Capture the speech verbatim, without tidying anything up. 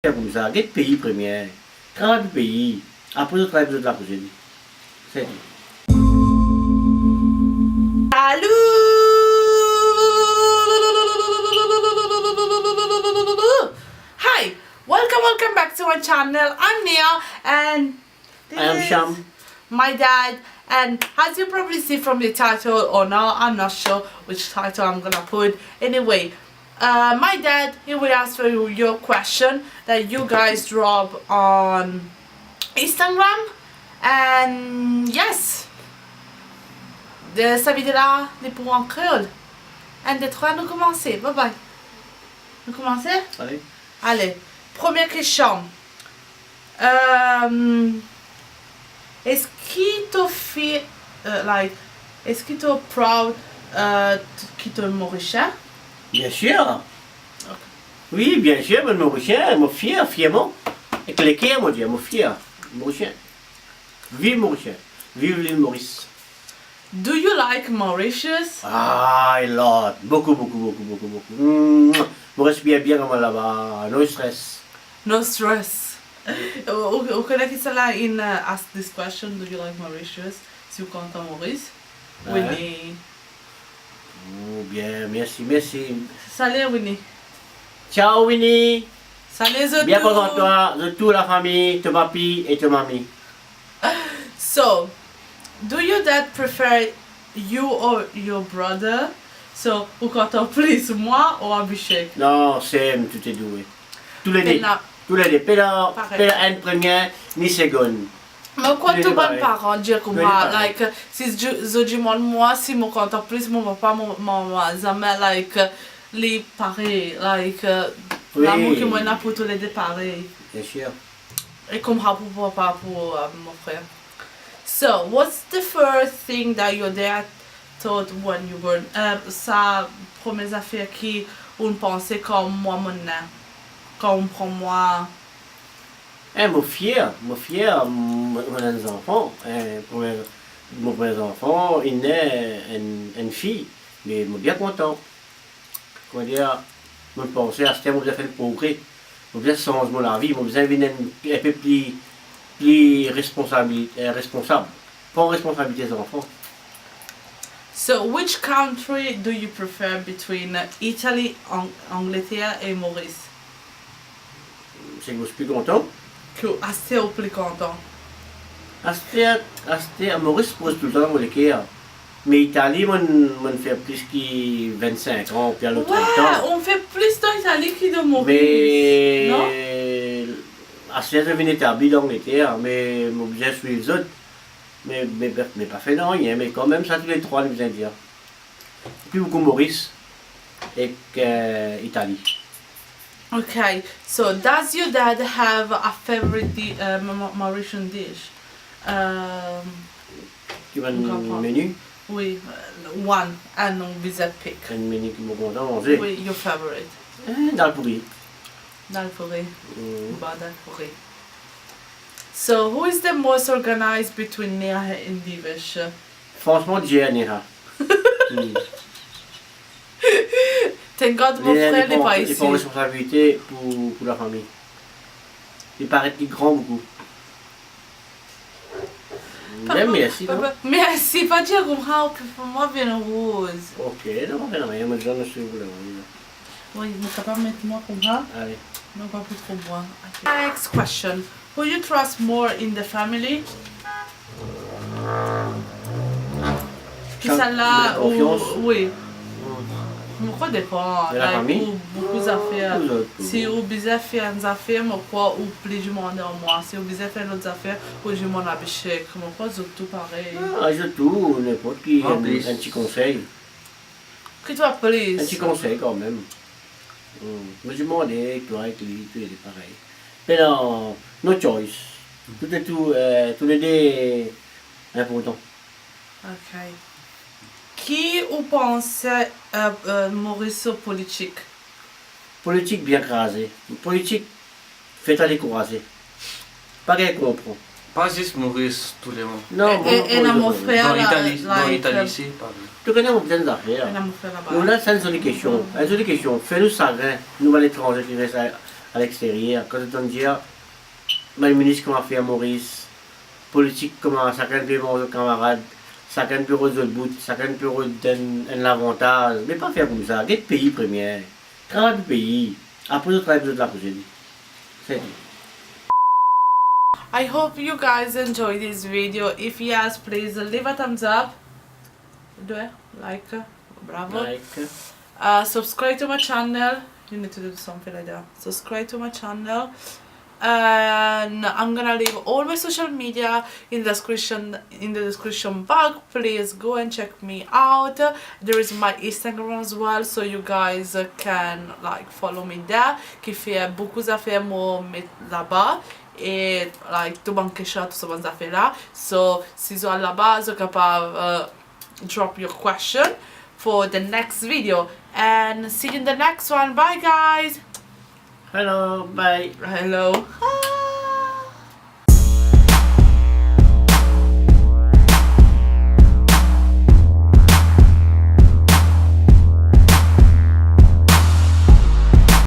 Koumsa, get pei premie. Travay pou pei. Apre, zot travay pou zot lakouzinn. Se tou. Salut! Hi! Welcome, welcome back to my channel. I'm Nia, and this I am is Sham. My dad. And as you probably see from the title, or no, I'm not sure which title I'm gonna put. Anyway, uh, my dad, he will answer you, your question that you guys drop on Instagram. And yes, de, sa video la, li pou an kreol. And de trwa, nou koumanse. Bye bye. Nou koumanse? Ale. Ale, premie kestion. Euh, eski to fier, euh, like, eski to proud, euh, ki to Morisien? Bien sir. Ok. Wi, bien sir, mo Morisien, mo fier, fierman. Ek leker, mo dir, mo fier, Morisien. Viv Morisien. Viv lil Moris. Do you like Mauritius? Ah, a lot. Boukou, boukou, boukou, boukou, boukou. Mwa, mo respir bien kouma laba. No stress. No stress. Ou, ou, ou kone kisannla inn, euh, ask this question, "Do you like Mauritius?" Si ou kontan Moris. Wi. Winnie. Oh, bien, mersi, mersi. Salut, Winnie. Ciao, Winnie. Salut, zot tou. Bien kontan twa, zot tou lafami, to papi e to mami. So, do your dad prefer you or your brother? So, ou kontan plis mwa ou Abhishek? Non, same, tou le de. Tou le de. Pena. Tou le de. Pena, parey. Pena enn premie, ni segonn. Mo krwar tou bann paran dir kouma, like, si zot, zot dimann mwa si mo kontan plis mo papa, mo, mo mama, zame, like, li parey, like, lamour ki mo ena pou tou le de parey. Bien sir. E kouma pou papa, pou, euh, mo frer. So, what's the first thing that your dad taught when you born? Euh, sa premie zafer ki ou'nn panse kan mwa mo ne, kan ou pran mwa? Eh, mo fier, mo fier, mo, mo enn zanfan, eh, premie, mo premie zanfan, inn ne enn, enn fi, me mo bien kontan. Kouma dir, mo panse aster mo bizin fer enn progre, mo bizin sanz mo lavi, mo bizin vinn enn, enn pe pli, pli responsabi-, eh, responsab. Pran responsabilite zanfan. So, which country do you prefer between Italy, Ang-, Angleterre e Maurice? Seki mo pli kontan? Ki aster ou pli kontan? Aster, aster, Maurice poz toultan dan mo leker. Me Itali, mo'nn, mo'nn fer plis ki vinn-sink an, oubien trant an. Wi, ou fer plis dan Itali ki dan Maurice, non? Me aster zot vinn etabli dan Angleterre, me mo bizin swiv zot. Me, me, me pa fer nanye, me kanmem sa tou le trwa nou bizin dir. Pli boukou Maurice ek, euh, Itali. Okay, so does your dad have a favorite di-, uh, Ma-, Ma-, Mauritian dish? Um, Ki bann menu? Wi, uh, one, and ou bizin pick. Enn menu ki mo kontan manze? Wi, your favorite. Eh, dal pouri. Dal pouri. Mm. Bon, dal pouri. So, who is the most organized between Neha and Divesh? Fransman, Divesh, Neha. Hmm. Thank God mo frer li pa isi. Li pran responsabilite pou, pou lafami. Li paret li gran boukou. Mersi, non? Mersi, pa dir koumsa, ou pe fer mwa vinn rouz. Ok, non, pa fer nanye, mo dir nou swiv ou la, wi. Wi, nou kapav met mwa koumsa. Ale. Non, pa pou tro bwar. Ok. Next question. Who you trust more in the family? Kisannla ou, wi. Mo krwar depan, like, pou boukou zafer. Si ou bizin fer enn zafer, mo krwar ou pli dimann mwa. Si ou bizin fer lot zafer, ou dimann Abhishek. Mo krwar zot tou parey. Ah, zot tou, ninport ki, enn, enn ti konsey. Ki twa plis? Enn ti konsey kanmem. Hmm. Mo dimann twa ek li, tou le de parey. Pena, no choice. Tou le tou, euh, tou le de inportan. Ok. Ki ou panse, euh, euh, Maurice so politik? Politik bien kraze. Politik fer twa dekouraze. Pa gagn konpran. Pa zis Maurice, tou le mond. Non, e, ena mo frer dan Itali, dan Itali, se parey. To kone mo bizin zafer. Ena mo frer laba. Nou la, se enn zoli kestion. Enn zoli kestion. Fer nou sagrin, nou bann etranze ki res a, a lexterier, kan zot tann dir, bann minis kouma Pierre Maurice, politik kouma sakenn pe manz zot kamarad, sakenn pe rod zot bout, sakenn pe rod enn, enn lavantaz. Me pa fer koumsa, get pei premie. Travay pou pei, apre zot travay pou zot lakouzinn. Se tou. I hope you guys enjoy this video. If yes, please leave a thumbs up. Do it, like, bravo. Like. Uh, subscribe to my channel. You need to do something like that. Subscribe to my channel. And I'm gonna leave all my social media in the description, in the description box. Please go and check me out. There is my Instagram as well, so you guys, uh, can, like, follow me there. Ki fer boukou zafer mo met laba, e, like, tou bann kestion, tou sa bann zafer la. So si zot al laba, zot kapav, uh, drop your question for the next video. And see you in the next one. Bye, guys. Hello, bye. Hello.